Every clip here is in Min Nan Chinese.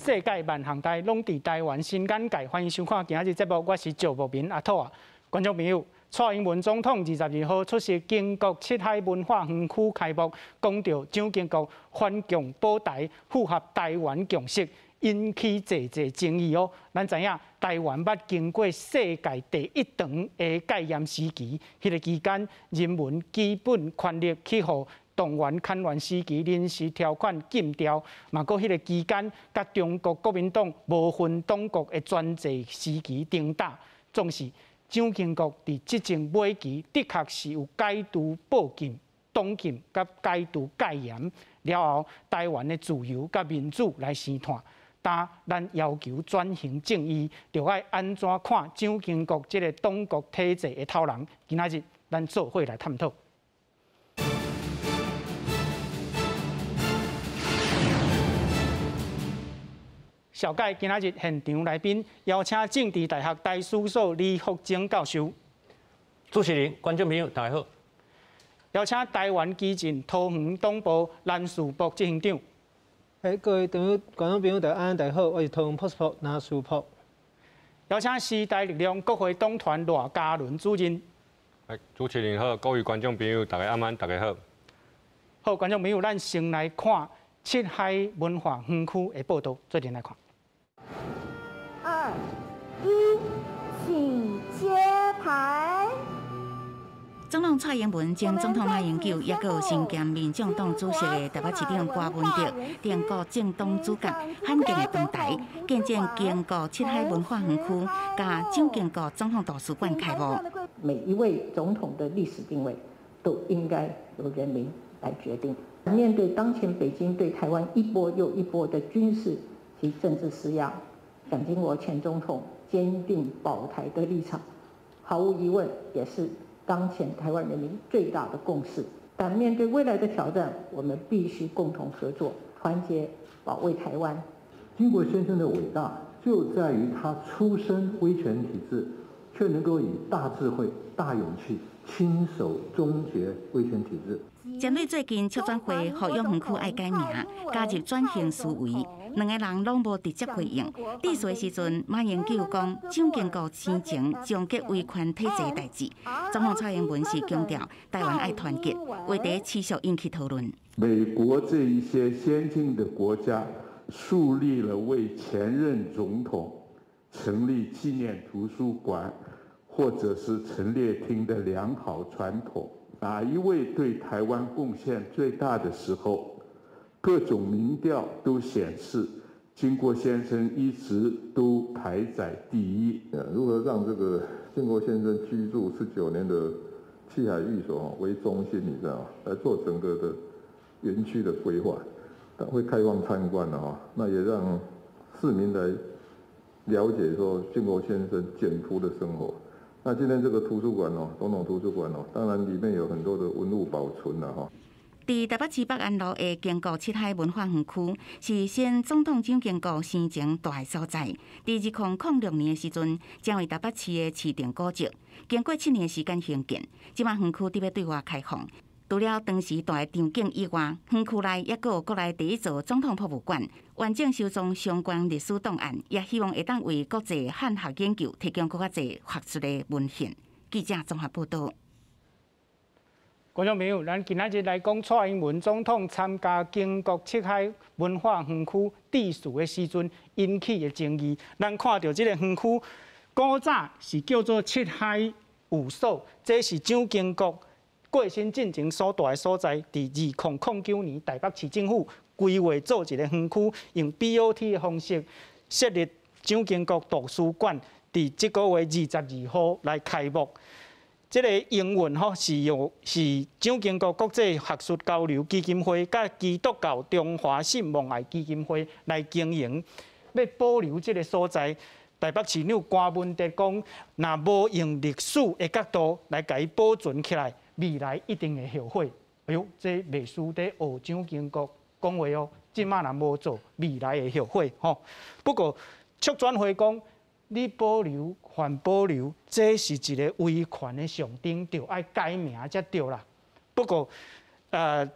世界萬項台攏佇台灣新眼界，歡迎收看今仔日節目，我是趙木明阿兔啊。觀眾朋友，蔡英文總統22號出席經國七海文化園區開幕，講著蔣經國反共保台，符合台灣共識，引起濟濟爭議哦。咱知影台灣捌經過世界第一長的戒嚴時期，彼個期間人民基本權利去予動員戡亂時期臨時條款禁掉，嘛閣彼個期間，佮中國國民黨無分黨國的專制時期停打，總是蔣經國佇執政尾期，的確是有解除報禁、黨禁佮解除戒嚴了後，台灣的自由佮民主來生湠。但咱要求轉型正義，著愛按怎看蔣經國這个黨國體制的頭人？今仔日咱做伙來探討。紹介今仔日現場來賓，邀請政治大學台史所李福貞教授。主持人、觀眾朋友，大家好。邀請台灣基進桃園黨部藍士博執行長。各位朋友、觀眾朋友，大家安，大家好，我是桃園朴博藍士博。邀請時代力量國會黨團賴嘉倫主任。主持人好，各位觀眾朋友，大家晚安，大家好。好，觀眾朋友，咱先來看七海文化園區的報道，做陣來看。二一，請揭牌。總統蔡英文、前總統馬英九，抑閣有身兼民眾黨主席的台北市長柯文哲，等國政黨主角罕見的登台，見證經國七海文化園區佮蔣經國總統圖書館開幕。每一位總統的歷史定位都應該由人民來決定。面對當前北京對台灣一波又一波的軍事及政治施壓，蔣經國前總統堅定保台的立場，毫無疑問也是當前台灣人民最大的共識。但面對未來的挑戰，我們必須共同合作，團結保衛台灣。經國先生的偉大就在於他出身威權體制，卻能夠以大智慧、大勇氣親手終結威權體制。針對最近促轉會予養園區愛改名，加入轉型思維，兩个人攏無直接回應。致辭的時陣，馬英九講蔣經國生前終結威權體制的代誌。總統蔡英文是強調台灣愛團結，話題持續引起討論。美國這一些先進的國家樹立了為前任總統成立紀念圖書館或者是陳列廳的良好傳統。哪一位對台灣貢獻最大的時候，各種民調都顯示，經國先生一直都排在第一。如何讓這個經國先生居住19年的七海寓所為中心，你知道嗎？來做整個的園區的規劃，會開放參觀的哈，那也讓市民來了解說經國先生簡樸的生活。那今天這個圖書館哦，總統圖書館哦，當然裡面有很多的文物保存啦，哈。佇台北市北安路的經國七海文化園區，是前總統蔣經國生前蹛的所在。佇2006年的時陣，成為台北市的市定古蹟。經過7年的時間興建，這擺園區得欲對外開放。除了當時蹛的場景以外，園區內猶閣有國內第一座總統博物館，完整收藏相關歷史檔案，也希望會當為國際漢學研究提供閣較濟學術的文獻。記者綜合報導。觀眾朋友，咱今仔日來講蔡英文總統參加經國七海文化園區致辭的時陣引起的爭議。咱看著這个園區，古早是叫做七海寓所，這是蔣經國過身進前所蹛的所在。佇2009年，台北市政府規劃做一个園區，用 BOT 的方式設立蔣經國圖書館，佇這个月22號來開幕。這個營運吼是由是蔣經國國際學術交流基金會佮基督教中華信望愛基金會來經營，欲保留這个所在。台北市長柯文哲講，若無用歷史的角度來共伊保存起來，未來一定會後悔。哎喲，這袂輸佇學蔣經國講話哦，這擺若無做，未來會後悔吼。不過促轉會講，你保留還保留，這是一个威權的象徵，著愛改名才對啦。不過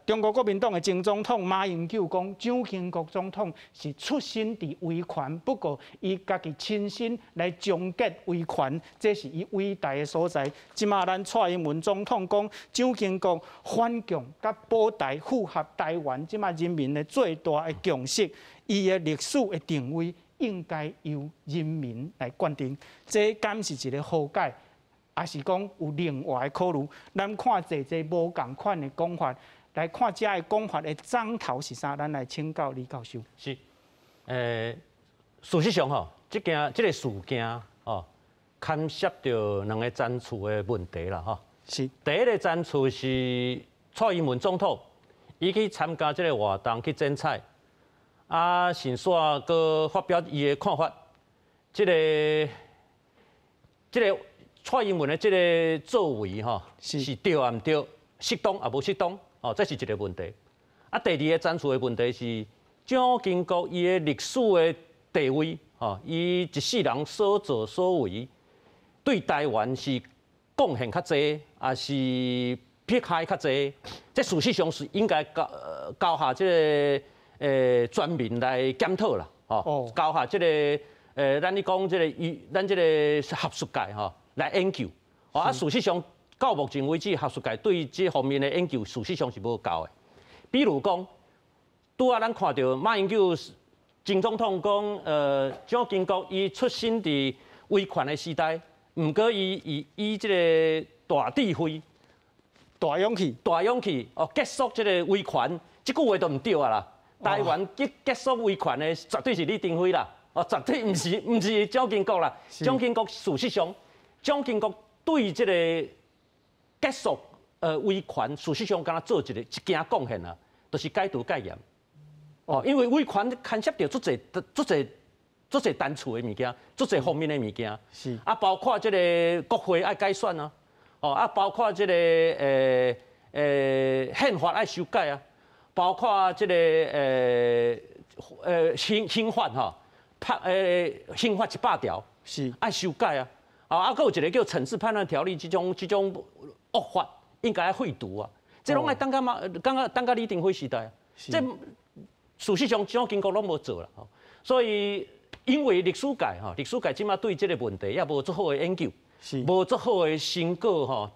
中國國民黨的前總統馬英九講，蔣經國總統是出身佇威權，不過伊家己親身來終結威權，這是伊偉大的所在。這馬咱蔡英文總統講，蔣經國反共佮保台符合台灣這馬人民的最大的共識，伊的歷史的定位應該由人民來決定，這敢是一個和解？抑是講有另外的考慮，咱看濟濟無仝款的講法，來看這个講法的樁頭是啥？咱來請教李教授。是，事實上吼，這個事件吼，牽涉著兩個層次的問題啦，吼。第一個層次是蔡英文總統，伊去參加這個活動去剪彩，啊，順紲閣發表伊的看法，這個蔡英文的這个作為吼，是對抑毋對，適當抑無適當，哦，這是一個問題。啊，第二個層次的問題是蔣經國伊的歷史的地位，吼，伊一世人所作所為，對台灣是貢獻較濟，抑是迫害較濟？這事實上是應該交予這个全民來檢討啦，吼，交予這个咱咧講這个咱這個學術界吼來研究。啊，事實上到目前為止，學術界對這方面的研究，事實上是無夠的。比如講，拄仔咱看著馬英九前總統講，蔣經國伊出身佇威權的時代，毋過伊以這个大智慧、大勇氣、大勇氣哦，結束這个威權，這句話都毋對啊啦。台灣結束威權的絕對是李登輝啦，哦，絕對毋是蔣經國啦。蔣經國事實上，蔣經國對這個結束威權，事實上敢若做一件貢獻啊，就是解除戒嚴。哦，因為威權牽涉著足濟、足濟、足濟單次的物件，足濟方面的物件。啊，包括這个國會愛改選啊，哦，啊，包括這个憲法愛修改啊，包括這个刑法吼，判刑法100條愛修改啊，啊，閣有一个叫懲治叛亂條例，這種惡法應該愛廢除啊，這攏愛等到馬，等到李登輝時代啊，這事實上蔣經國攏無做啦，所以因為歷史界吼，歷史界這馬對這个問題也無足好的研究，無足好的成果吼，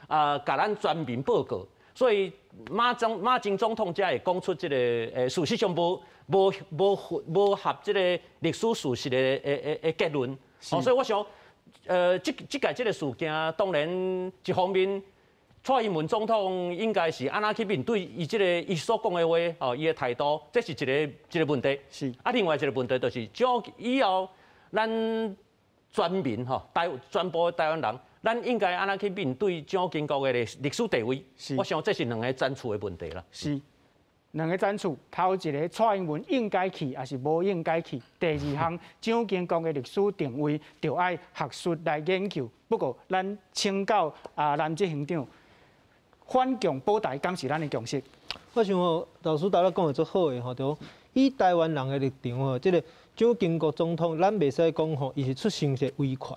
啊，共咱全民報告，所以馬前總統才會講出這个事實上無合這个歷史事實的結論。哦，所以我想，這屆這个事件，當然一方面，蔡英文總統應該是按怎去面對伊這个伊所講的話，哦，伊的態度，這是一個問題。啊，另外一个問題就是，將以後咱全民吼，全部的台灣人，咱應該按怎去面對蔣經國的歷史地位？我想這是兩个層次的問題啦。是。兩个層次，頭一个蔡英文應該去，抑是無應該去？第二項，蔣經國的歷史定位，就愛學術來研究。不過，咱請教啊，藍執行長，反共保台敢是咱的共識？我想吼，老師頭仔講得足好的吼，就以台灣人的立場吼，這个蔣經國總統，咱袂使講吼，伊是出生是威權。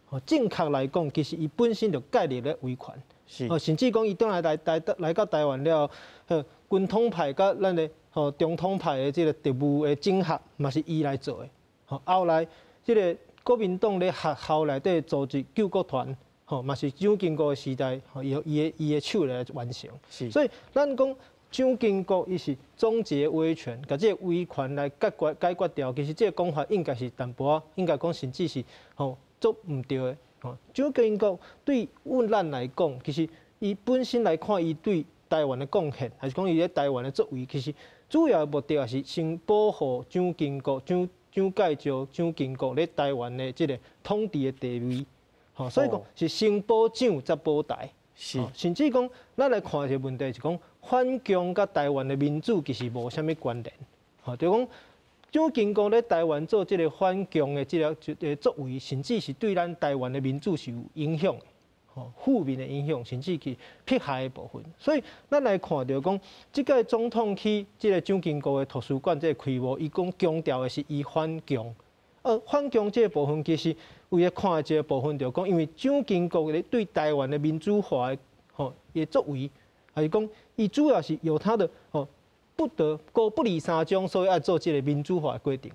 吼，正確來講，其實伊本身就介入咧威權。哦，甚至講伊轉來到台灣了後，軍統派佮咱的吼中統派的這个特務的整合，嘛是伊來做的。吼，後來這个國民黨咧學校內底組織救國團，吼嘛是蔣經國的時代，吼伊的手來完成。所以咱講蔣經國伊是終結威權，共這个威權來解決掉，其實這个講法應該是淡薄仔，應該講甚至是吼足毋對的。吼，蔣經國對阮咱來講，其實伊本身來看，伊對台灣的貢獻，還是講伊咧台灣的作為，其實主要的目的也是先保護蔣經國、蔣介石、蔣經國咧台灣的這个統治的地位。吼，所以講是先保蔣才保台。甚至講，咱來看一个問題是講，反共佮台灣的民主其實無啥物關聯。吼，就講蔣經國咧台灣做這个反共的這个作為，甚至是對咱台灣的民主是有影響的，吼，負面的影響，甚至去迫害的部分。所以咱來看著講，這屆總統去這个蔣經國的圖書館這个開幕，伊講強調的是伊反共。反共這个部分其實為了看的這个部分，就講因為蔣經國咧對台灣的民主化的吼伊的作為，還是講伊主要是有他的吼不得高不離三章，所以愛做這个民主化的過程。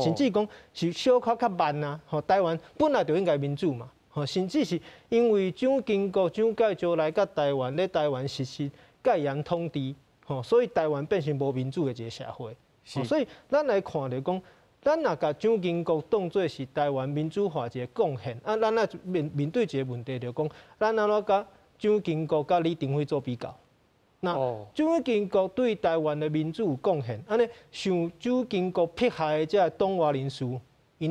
甚至講是小可較慢啊！吼，台灣本來就應該民主嘛！吼，甚至是因為蔣經國、蔣介石來佮台灣咧台灣實施戒嚴統治，吼，所以台灣變成無民主的一个社會。所以咱來看著講，咱若共蔣經國當做是台灣民主化一个貢獻，啊，咱愛面面對一个問題，就講咱按怎共蔣經國佮李登輝做比較？那蔣經國對台灣的民主有貢獻，按呢像蔣經國筆下的這个黨外人士，𪜶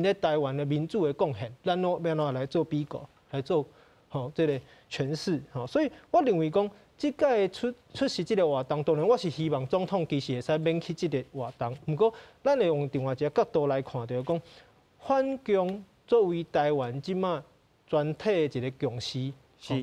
咧台灣的民主的貢獻，咱攏欲按怎來做比較，來做吼這个詮釋吼。所以我認為講，這擺出出席這个活動，當然我是希望總統其實會使免去這个活動。毋過，咱會用另外一个角度來看，就是講反共作為台灣這馬全體的一个共識，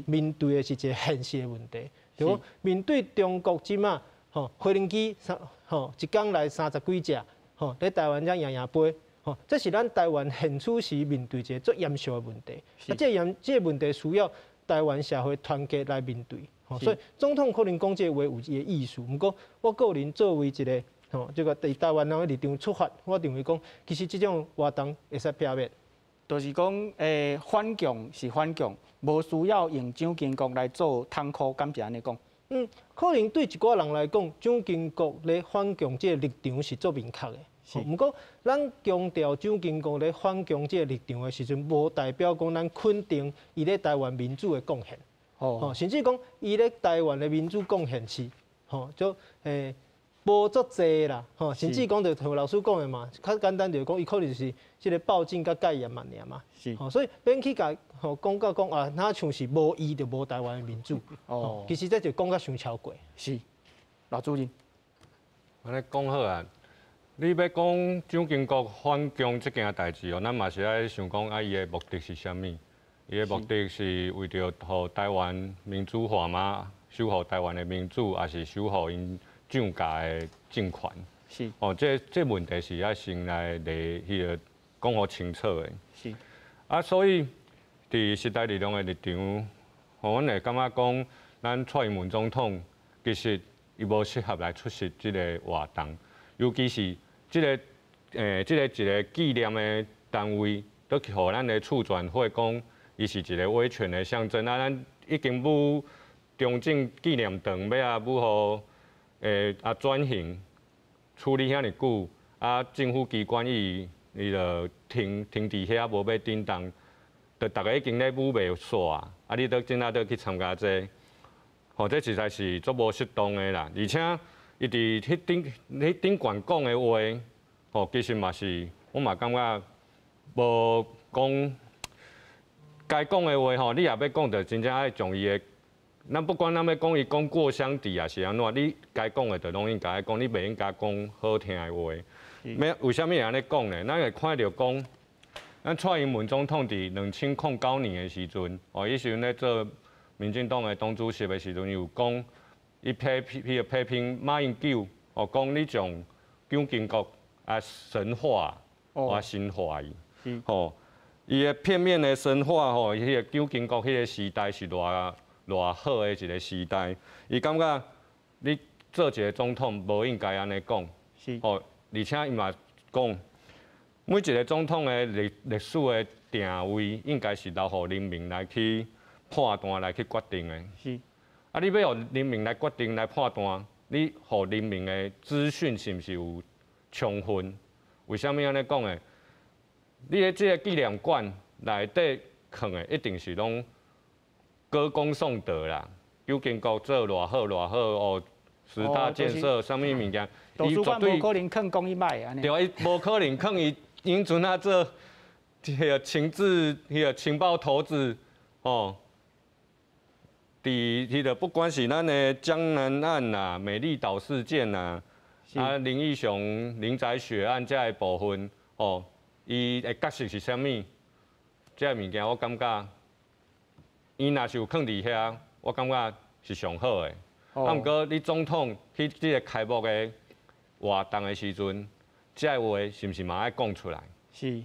面對的是一个現實的問題。對無？面對中國這馬吼，飛行機三吼一工來三十幾隻吼，佇台灣遮營營飛吼，這是咱台灣現此時面對一个足嚴肅的問題。啊，這個嚴這个問題需要台灣社會團結來面對。吼，所以總統可能講這个話有伊的意思，毋過我個人作為一个吼，這个佇台灣人的立場出發，我認為講其實這種活動會使避免。就是講，反共是反共，無需要用蔣經國來做窗口，敢是按呢講？嗯，可能對一寡人來講，蔣經國咧反共這个立場是足明確的。是。毋過，咱強調蔣經國咧反共這个立場的時陣，無代表講咱肯定伊咧台灣民主的貢獻。哦。甚至講伊咧台灣的民主貢獻是，吼，就無足濟啦，吼，甚至講就像老師講的嘛，較簡單就是講，伊可能是這个報警佮戒嚴嘛爾嘛，是，吼，所以免去共吼講到講啊，若像是無伊就無台灣的民主，哦，其實這就講甲傷超過。是，老主任，按呢講好啊，你欲講蔣經國反共這件代誌哦，咱嘛是愛想講啊，伊的目的是啥物？伊的目的是為著予台灣民主化嗎？守護台灣的民主，抑是守護𪜶蔣家的政權？是哦，這這問題是愛先來厘彼个講予清楚的。是啊，所以佇時代力量的立場，吼，阮會感覺講，咱蔡英文總統其實伊無適合來出席這个活動，尤其是這个這个一个紀念的單位，都去予咱的促轉會講，伊是一个威權的象徵啊！咱已經武中正紀念堂欲啊武予啊轉型處理遐爾久，啊政府機關伊伊就停停佇遐無欲振動，就逐个已經咧武袂煞啊！啊你閣這下閣去參加這个，吼這實在是足無適當的啦。而且伊佇彼頂彼頂懸講的話，吼其實嘛是我嘛感覺無講該講的話吼，你若欲講，就真正愛將伊的。咱不管咱欲講伊講過相抵抑是按怎，你該講的就攏應該講，你袂應該講好聽的話。欲為啥物會按呢講呢？咱會看著講，咱蔡英文總統佇2009年的時陣，哦，彼時陣咧做民進黨的黨主席的時陣，伊有講，伊批批批批評馬英九，哦，講你將蔣經國啊神化，啊神化伊，吼，伊的片面的神化吼，彼个蔣經國彼个時代是偌偌好的一个時代，伊感覺你做一个總統無應該按呢講，吼，而且伊嘛講，每一个總統的歷歷史的定位應該是留予人民來去判斷來去決定的。是，啊，你欲予人民來決定來判斷，你予人民的資訊是毋是有充分？為啥物按呢講的？你咧這个紀念館內底囥的一定是攏歌功頌德啦，蔣經國做偌好偌好哦，十大建設啥物物件，伊絕對無可能囥講伊䆀按呢。對，伊無可能囥伊𪜶陣啊做，彼个情治、彼个情報頭子，哦，佇彼个不管是咱的江南案啦、美麗島事件啦，啊林義雄、林宅血案這个部分，哦，伊的角色是啥物？這个物件我感覺。伊若是有囥佇遐，我感覺是上好的。啊，毋過你總統去這个開幕的活動的時陣，這个話是毋是嘛愛講出來？是。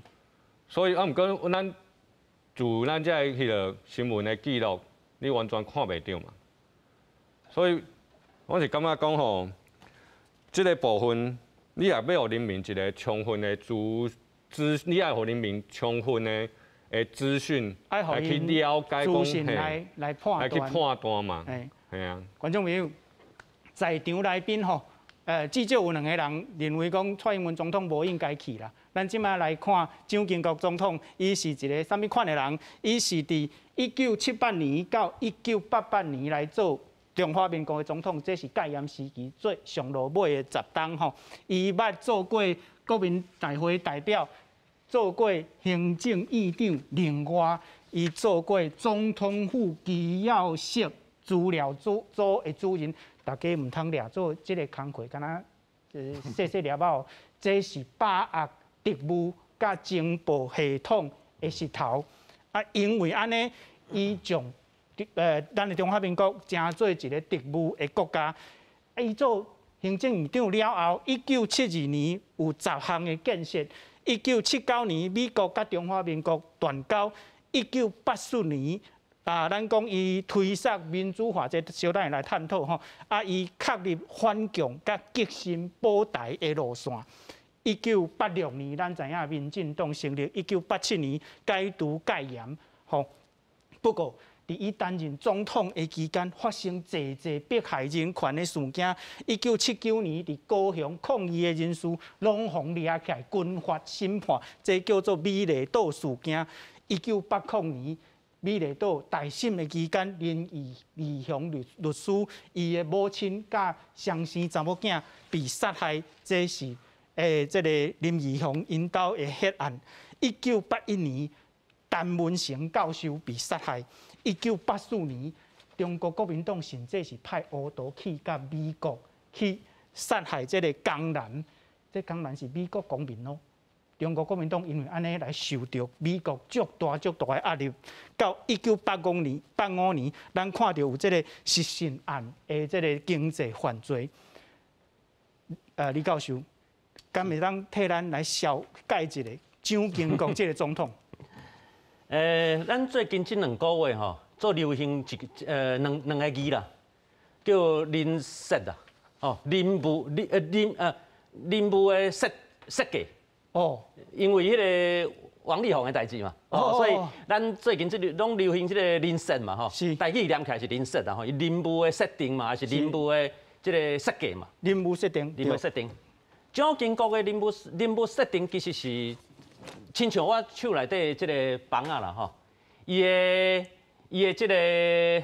所以啊，毋過咱自咱這个彼个新聞的記錄，你完全看袂著嘛。所以我是感覺講吼，這个部分你若欲予人民一个充分的資資，你愛予人民充分的的資訊來去了解講，來來判來去判斷嘛。係啊。觀眾朋友，在場來賓吼，至少有兩個人認為講蔡英文總統無應該去啦。咱這擺來看蔣經國總統，伊是一个啥物款的人？伊是佇1978年到1988年來做中華民國的總統，這是戒嚴時期最上落尾的10冬吼。伊捌做過國民大會代表，做過行政院長，另外伊做過總統府機要室資料組組的主任。大家毋通掠做這个工課，敢若細細粒仔，這是把握特務佮情報系統的舌頭。啊，因為按呢，伊將咱的中華民國成做一个特務的國家。伊做行政院長了後，1972年有10項的建設。1979年，美國佮中華民國斷交。1984年，啊，咱講伊推捒民主化，這小等下來探討吼。啊，伊確立反共佮革新保台的路線。1986年，咱知影民進黨成立。1987年解除戒嚴，吼。不過，佇伊擔任總統的期間，發生濟濟迫害人權的事件。1979年，佇高雄抗議的人士攏予掠起來軍法審判，這叫做美麗島事件。1980年，美麗島大審的期間，林義雄律律師伊的母親佮雙生查某囝被殺害，這是這个林義雄𪜶兜的血案。1981年，陳文成教授被殺害。1984年，中國國民黨甚至是派烏毒去佮美國去殺害這个江南，這江南是美國公民哦。中國國民黨因為按呢來受著美國足大足大的壓力，到1985年，85年，咱看著有這个失信案的這个經濟犯罪。李教授，敢會當替咱來紹介一下蔣經國這个總統？咱最近這兩個月吼，做流行一兩兩个字啦，叫人設啊，哦，人物人人人物的設設計。哦，因為彼个王力宏的代誌嘛，哦，所以咱最近這个攏流行這个人設嘛，吼，台語念起來是人設啦，吼，人物的設定嘛，還是人物的這个設計嘛？人物設定，人物設定。蔣經國的人物人物設定其實是親像我手內底這个枋仔啦，吼，伊的伊的這个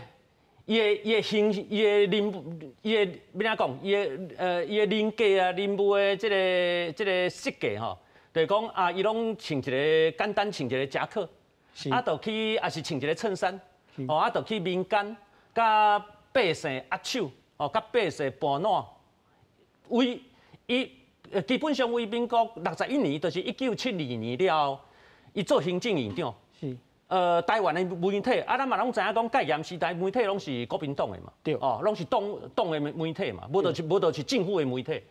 伊的伊的形伊的人物伊的欲按怎講？伊的伊的人格啊，人物的這个這个設計吼。就是講啊，伊攏穿一个簡單，穿一个夾克，啊，就去抑是穿一个襯衫，哦，啊，就去民間，佮百姓握手，哦，佮百姓盤撋。為伊基本上為民國61年，就是1972年了後，伊做行政院長。台灣的媒體，啊，咱嘛攏知影講戒嚴時代媒體攏是國民黨的嘛。哦，攏是黨黨的媒體嘛，無就是無就是政府的媒體。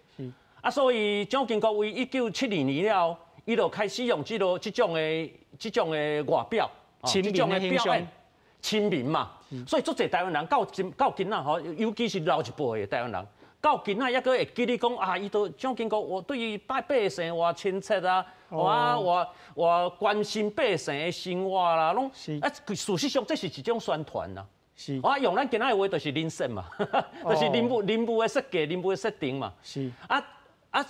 啊，所以蔣經國為1972年了後，伊就開始用這个這種的這種的外表，這種的表演，親民嘛。所以足濟台灣人到今到今仔吼，尤其是老一輩的台灣人，到今仔猶閣會記得講啊，伊都蔣經國我對於百百姓偌親切啊，偌偌偌關心百姓的生活啦，攏啊，事實上這是一種宣傳啦。啊，用咱今仔的話就是人設嘛，就是人物人物的設計、人物的設定嘛。啊啊，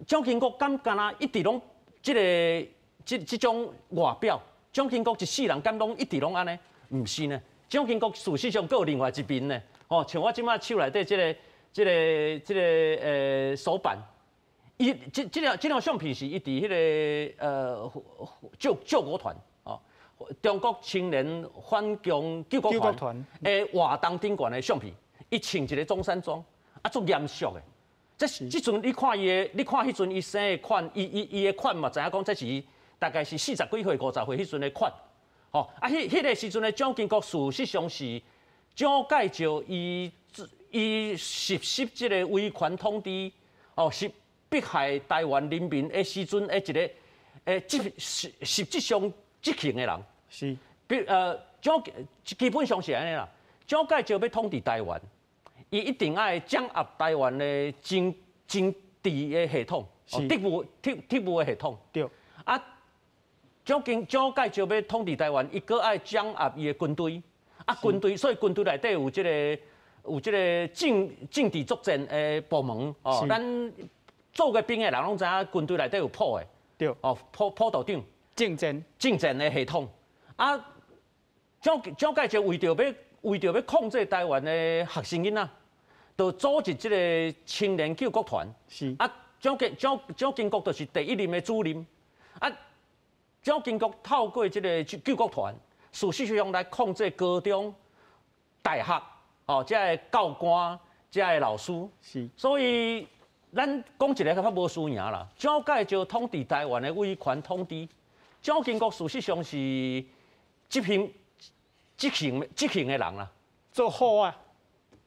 蔣經國敢敢若一直攏這个這這種外表，蔣經國一世人敢攏一直攏按呢？毋是呢，蔣經國事實上閣有另外一面呢。哦，像我這擺手內底這个這个這个手板，伊這這張這張相片是伊佇彼个救救國團哦，中國青年反共救國團的活動頂懸的相片，伊穿一个中山裝，啊，足嚴肅的。這這陣你看伊的，你看彼陣伊生的款，伊伊伊的款嘛，知影講這是大概是四十幾歲、50歲彼陣的款，吼啊，彼彼个時陣的蔣經國事實上是蔣介石伊伊實施這个威權統治，哦，是迫害台灣人民的時陣的一个執實實質上執行的人，比蔣基本上是按呢啦，蔣介石欲統治台灣，伊一定愛掌握台灣的政政治的系統，特務的系統。啊，蔣介石欲統治台灣，伊閣愛掌握伊的軍隊。啊，軍隊，所以軍隊內底有這個政治作戰的部門。哦，咱做過兵的人攏知影，軍隊內底有鋪的。哦，鋪道長。政戰。政戰的系統。啊，蔣介石為著欲控制台灣的學生囡仔，就組織這個青年救國團。啊，蔣經國就是第一任的主任。啊，蔣經國透過這個救國團，事實上來控制高中、大學，哦，這个教官、這个老師。所以咱講一个較無輸贏啦。蔣介石統治台灣的威權統治，蔣經國事實上是執行的人啦。做好啊，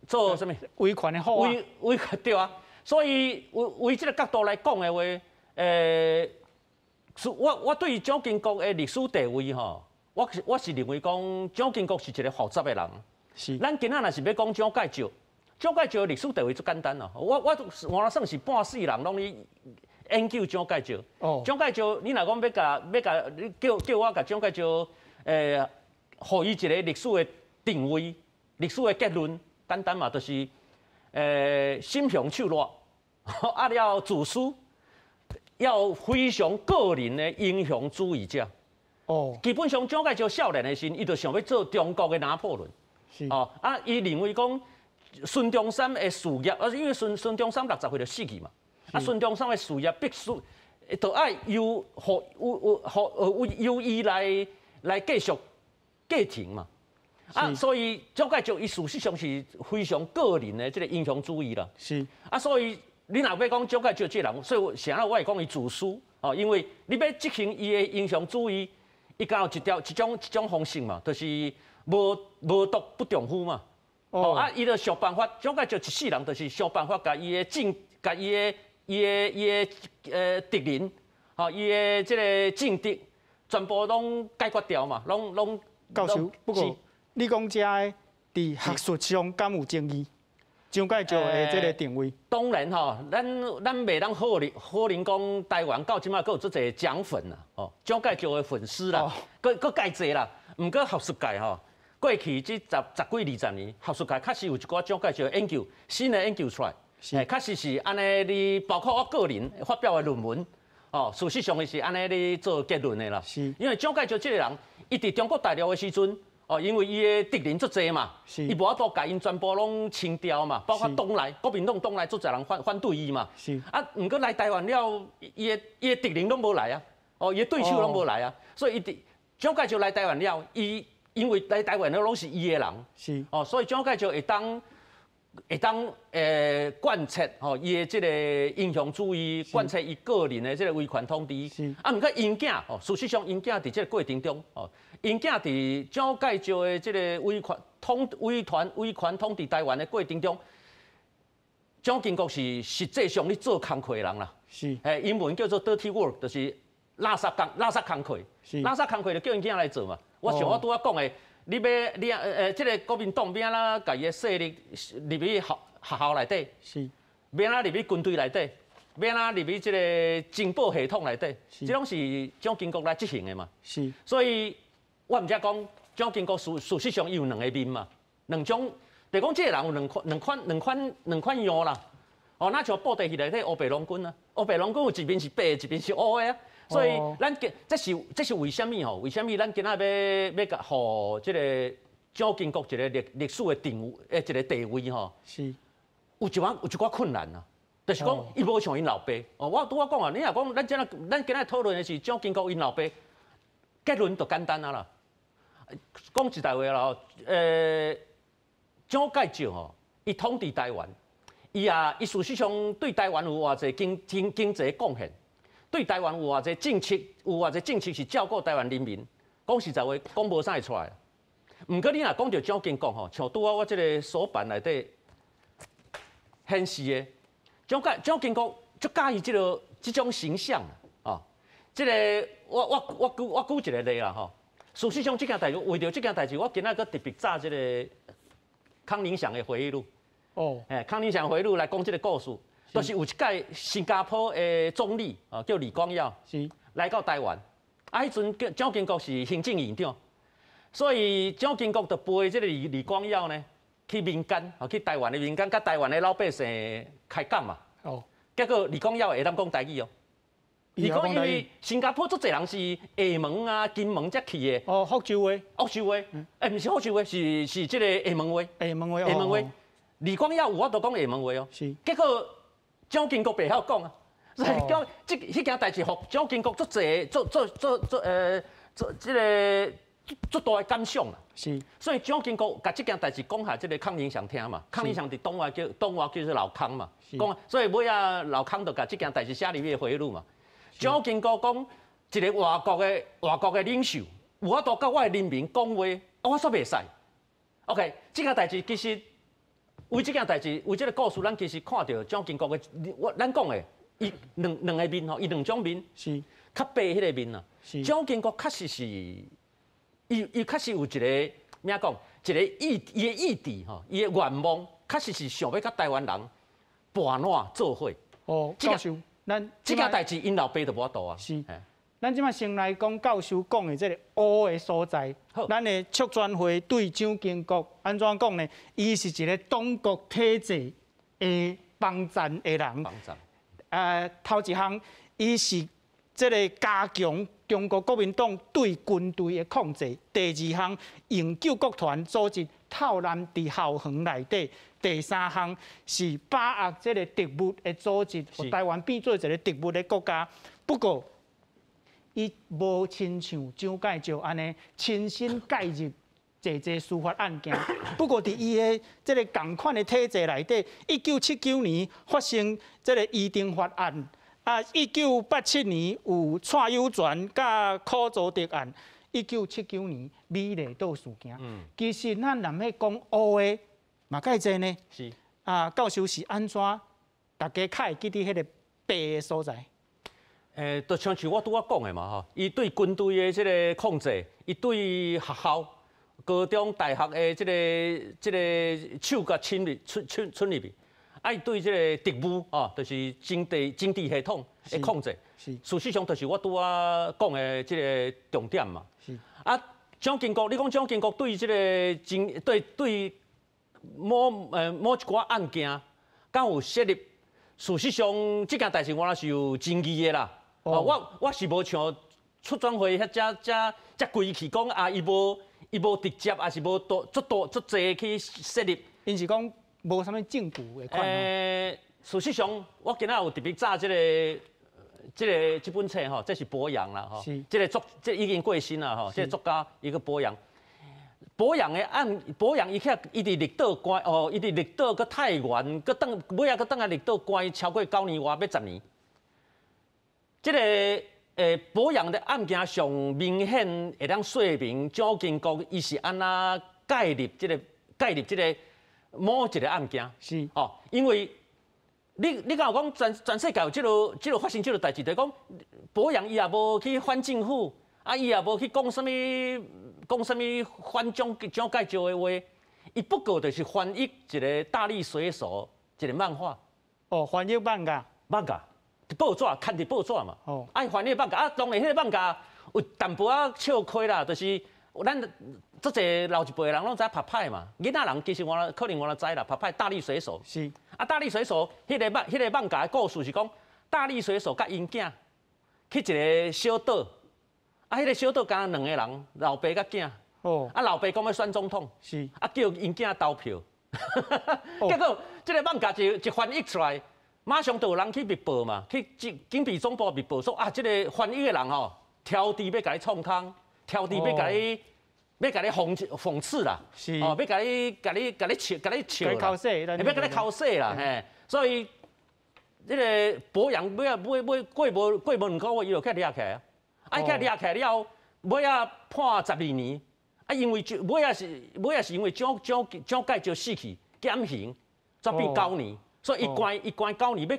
做啥物？威權的好啊。威權對啊。所以為這个角度來講的話，是我對蔣經國的歷史地位吼，我是認為講蔣經國是一個複雜的人。咱今仔若是欲講蔣介石，蔣介石的歷史地位足簡單咯。我算是半世人攏咧研究蔣介石。蔣介石，你若講欲共你叫我共蔣介石，予伊一個歷史的定位、歷史的結論，簡單嘛，就是心雄手辣，啊了自私，要非常個人的英雄主義者。基本上蔣介石少年的時，伊就想欲做中國的拿破崙。哦，啊，伊認為講孫中山的事業，啊，因為孫中山60歲就死去嘛，啊，孫中山的事業必須就愛由予有有予由伊來繼續繼承嘛。啊，所以蔣介石伊事實上是非常個人的這個英雄主義啦。啊，所以你若欲講蔣介石這個人，所以啥人我會講伊自私哦，因為你欲執行伊的英雄主義，伊敢有一條一種方式嘛，就是無毒不丈夫嘛。哦，啊，伊就想辦法，蔣介石一世人就是想辦法，共伊的敵人，吼，伊的這個政敵，全部攏解決掉嘛，攏。教授，不過你講這个佇學術上敢有爭議？蔣介石的這個定位？當然吼，咱袂當否認講台灣到這擺閣有足濟蔣粉啊，吼，蔣介石的粉絲啦，閣蓋濟啦。毋過學術界吼，過去這十幾20年，學術界確實有一寡蔣介石的研究，新的研究出來，確實是按呢。你包括我個人發表的論文，哦，事實上伊是按呢咧做結論的啦。因為蔣介石這個人，伊佇中國大陸的時陣，哦，因為伊的敵人足濟嘛，伊無法度共𪜶全部攏清掉嘛，包括黨內國民黨黨內足濟人反對伊嘛。啊，毋過來台灣了，伊的敵人攏無來啊，哦，伊的對手攏無來啊，所以伊佇蔣介石來台灣了，伊因為來台灣的攏是伊的人，哦，所以蔣介石會當貫徹吼伊的這個英雄主義，貫徹伊個人的這個威權統治。啊，毋過𪜶囝吼，事實上𪜶囝佇這個過程中，吼，𪜶囝佇蔣介石的這個威權統治台灣的過程中，蔣經國是實際上咧做工課的人啦。英文叫做 dirty work，就是垃圾工課。垃圾工課就叫𪜶囝來做嘛。我像我拄仔講的，你欲你啊這個國民黨欲按怎共伊的勢力入去學校內底，欲按怎入去軍隊內底，欲按怎入去這個情報系統內底，這攏是蔣經國來執行的嘛。所以我毋才講蔣經國事實上伊有兩個面嘛，兩種，就講這個人有兩款樣啦。哦，若像布袋戲內底烏白郎君啊，烏白郎君有一面是白的，一面是烏的啊。所以咱今這是為啥物吼？為啥物咱今仔欲共予這個蔣經國一個歷史的定位，一個地位吼？有一寡困難啊，就是講伊無像𪜶老爸。哦，我拄仔講啊，你若講咱今仔討論的是蔣經國𪜶老爸，結論就簡單啊啦。講實在話啦，蔣介石吼，伊統治台灣，伊事實上對台灣有偌濟經濟貢獻，對台灣有偌濟政策，有偌濟政策是照顧台灣人民。講實在話，講無啥會出來。毋過你若講著蔣經國吼，像拄仔我這個手板內底顯示的，蔣經國足佮意這種形象啊。這個我舉一個例啦吼。事實上，這件代誌為著這件代誌，我今仔閣特別查這個康寧祥的回憶錄。哦，康寧祥回憶錄來講這個故事，就是有一屆新加坡的總理哦，叫李光耀，來到台灣，啊，彼陣蔣經國是行政院長，所以蔣經國就陪這個李光耀呢去民間，去台灣的民間，佮台灣的老百姓開講嘛。哦，結果李光耀會當講台語哦。伊講因為新加坡足濟人是廈門啊、金門才去的。哦，福州話。福州話，毋是福州話，是這個廈門話。廈門話。廈門話。李光耀有法度講廈門話哦。是。結果蔣經國袂曉講啊，所以講這彼件代誌，予蔣經國足濟足足足足足這個足大的感想啦。是。所以蔣經國共這件代誌講予這個康寧祥聽嘛，康寧祥佇黨外叫做老康嘛，講所以尾仔老康就共這件代誌寫入去回憶錄嘛。蔣經國講一個外國的領袖，有法度佮我的人民講話，我煞袂使。OK，這件代誌其實為這件代誌，為這個故事，咱其實看著蔣經國的，我咱講的，伊兩個面吼，伊兩種面，是較白彼個面啊。蔣經國確實是，伊確實有一個咩講，一個意伊的意志吼，伊的願望，確實是想欲佮台灣人伴撋做伙。哦，教授。咱這件代誌，𪜶老爸就無法度啊。是，咱這擺先來講教授講的這個烏的所在。咱的促轉會對蔣經國按怎講呢？伊是一個黨國體制的幫贊的人。幫贊。頭一項，伊是這個加強中國國民黨對軍隊的控制。第二項，用救國團組織透濫佇校園內底。第三項是把握這個特務的組織，予台灣變做一個特務的國家。不過，伊無親像蔣介石按呢親身介入濟濟司法案件。不過，佇伊的這個仝款的體制內底，1979年發生這個余定發案，啊，1987年有蔡有全佮柯祖德案，1979年美麗島事件。其實咱若欲講烏的，嘛蓋濟呢？是啊，教授是按怎？大家較會記得彼個白的所在？就親像我拄仔講的嘛吼，伊對軍隊的這個控制，伊對學校、高中、大學的這個手共侵入、侵入去，啊，伊對這個特務哦，就是政治系統的控制。是。事實上，就是我拄仔講的這個重點嘛。是。啊，蔣經國，你講蔣經國對這個政對對。某某一寡案件，敢有設立？事實上，這件代誌我是有爭議的啦。哦，我是無像促轉會遐遮規氣講啊，伊無直接，抑是無多足多足濟去設立。𪜶是講無啥物證據的款。事實上，我今仔有特別紮這本冊吼，這是柏楊啦吼。是。這個作這已經過身啦吼，這個作家伊個柏楊。柏楊的案，柏楊伊去伊佇綠島關哦，伊佇綠島閣太原，閣轉尾仔閣轉來綠島關超過9年外，欲10年。這個柏楊的案件上明顯會當說明蔣經國伊是按怎介入這個某一個案件。是哦，因為你敢有講全世界有這個發生這個代誌，就是講柏楊伊也無去反政府，啊伊也無去講啥物。講啥物反蔣介石的話，伊不過就是翻譯一個大力水手一個漫畫。哦，翻譯漫畫。漫畫，報紙刊佇報紙嘛。哦。啊，伊翻譯漫畫，啊，當然彼個漫畫有淡薄仔笑虧啦，就是咱足濟老一輩的人攏知影拍歹嘛。囡仔人其實我可能我知啦，拍歹大力水手。是。啊，大力水手彼個漫畫的故事是講，大力水手佮𪜶囝去一個小島。啊，彼個小島敢若兩個人，老爸佮囝。哦。啊，老爸講欲選總統。是。啊，叫𪜶囝投票。結果，這個漫畫一翻譯出來，馬上就有人去密報嘛，去警備總部密報說啊，這個翻譯的人吼，挑豬欲共你創空，挑豬欲共你，欲共你諷刺啦。是。哦，欲共你，共你，共你笑，共你笑啦。欲共你剾洗啦，嘿。所以，這個柏楊尾仔尾過無兩個月，伊就去掠起來啊。啊！伊去掠起來了後，尾仔判12年。啊，因為尾仔是因為蔣介石死去減刑，才變9年。所以伊關9年，欲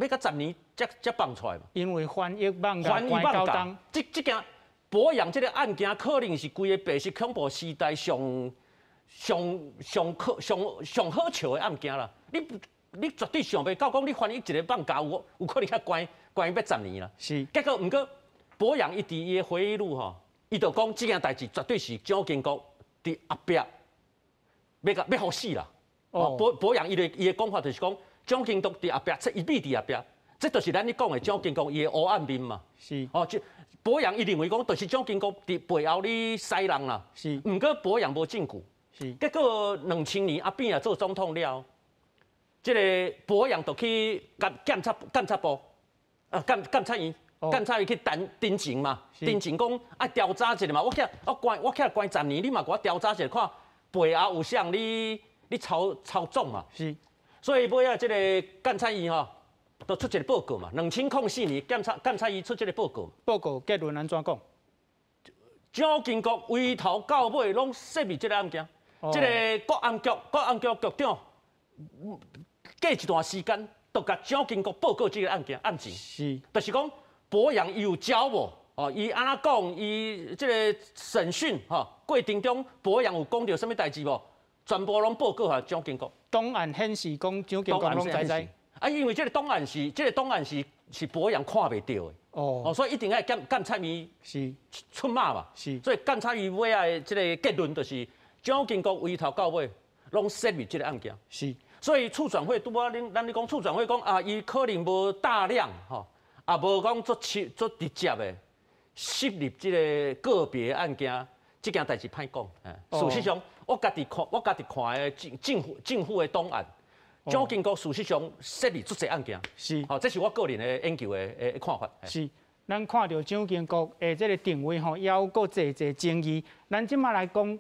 到10年才放出來嘛。因為翻譯漫畫關九冬。這件柏楊這個案件，可能是規个白色恐怖時代上上上可上上好笑的案件啦。你絕對想袂到，講你翻譯一个放假有可能遐關關欲10年啦。結果毋過，柏楊伊佇伊的回憶錄吼，伊就講這件代誌絕對是蔣經國佇後壁欲共欲予死啦。哦，柏楊伊的講法就是講，蔣經國佇後壁，伊秘佇後壁，這就是咱咧講的蔣經國伊的黑暗面嘛。哦，這柏楊伊認為講，就是蔣經國佇背後咧使人啦。毋過柏楊無證據。結果2000年阿扁啊做總統了，這个柏楊就去檢察部，啊檢察院，檢察院去陳情嘛，陳情講愛調查一下嘛，我起來關十年，你嘛共我調查一下，看背後有啥人咧操縱嘛。所以尾仔這个檢察院吼，就出一个報告嘛，2004年檢察院出這个報告。報告結論按怎講？蔣經國從頭到尾攏涉入這个案件。這个國安局局長過一段時間，就共蔣經國報告這个案件案情。就是講柏楊伊有招無？哦，伊按怎講？伊這个審訊吼過程中，柏楊有講著啥物代誌無？全部攏報告予蔣經國。檔案顯示講蔣經國攏知知。啊，因為這个檔案是這个檔案是柏楊看袂著的。哦，所以一定愛檢察院出馬嘛。所以檢察院尾仔的這个結論就是。蔣經國從頭到尾攏涉入這个案件。所以促轉會拄仔恁咱咧講促轉會講啊，伊可能無大量吼，啊無講足切足直接的涉入這个個別案件，這件代誌歹講。事實上，我家己看的政府的檔案，蔣經國事實上涉入足濟案件。吼，這是我個人的研究的看法。咱看著蔣經國的這个定位吼，猶閣濟濟爭議。咱這馬來講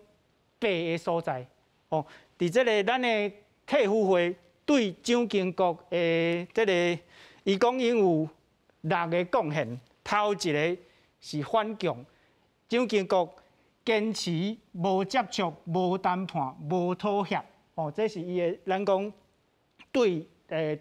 白的所在，哦，佇這个咱的退輔會對蔣經國的這个，伊講𪜶有六个貢獻，頭一个是反共，蔣經國堅持無接觸、無談判、無妥協，哦，這是伊的咱講對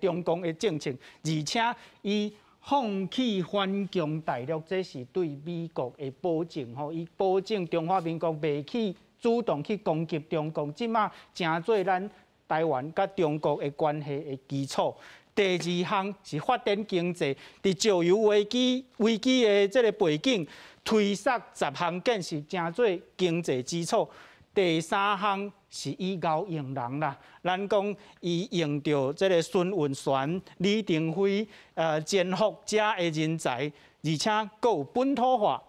中共的政策，而且伊放棄反共大陸，這是對美國的保證，吼，伊保證中華民國袂去主動去攻擊中共，這馬成做咱台灣佮中國的關係的基礎。第二項是發展經濟，佇石油危機的這个背景，推捒十項建設，成做經濟基礎。第三項是以𠢕用人啦，咱講伊用著這个孫運璇、李登輝、錢福遮的人才，而且閣有本土化。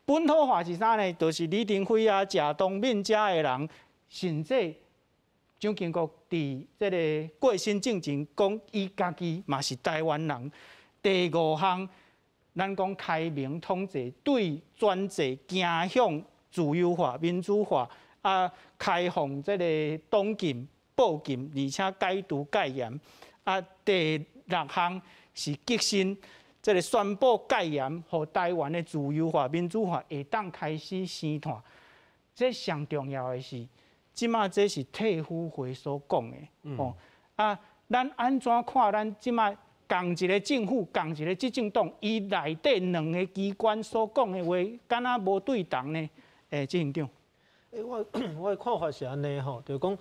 本土化是啥呢？就是李登輝啊、謝東閔遮的人，甚至蔣經國佇這个過身進前講，伊家己嘛是台灣人。第五項，咱講開明統治，對專制走向自由化、民主化，啊，開放這个黨禁、報禁，而且解除戒嚴。啊，第六項是革新，這个宣布戒嚴，予台灣的自由化、民主化會當開始生湠。這上重要的是，這馬這是退輔會所講的，哦，啊，咱按怎看？咱這馬仝一个政府、仝一个執政黨，伊內底兩个機關所講的話，敢若無對同呢？執行長。我的看法是按呢吼，就是講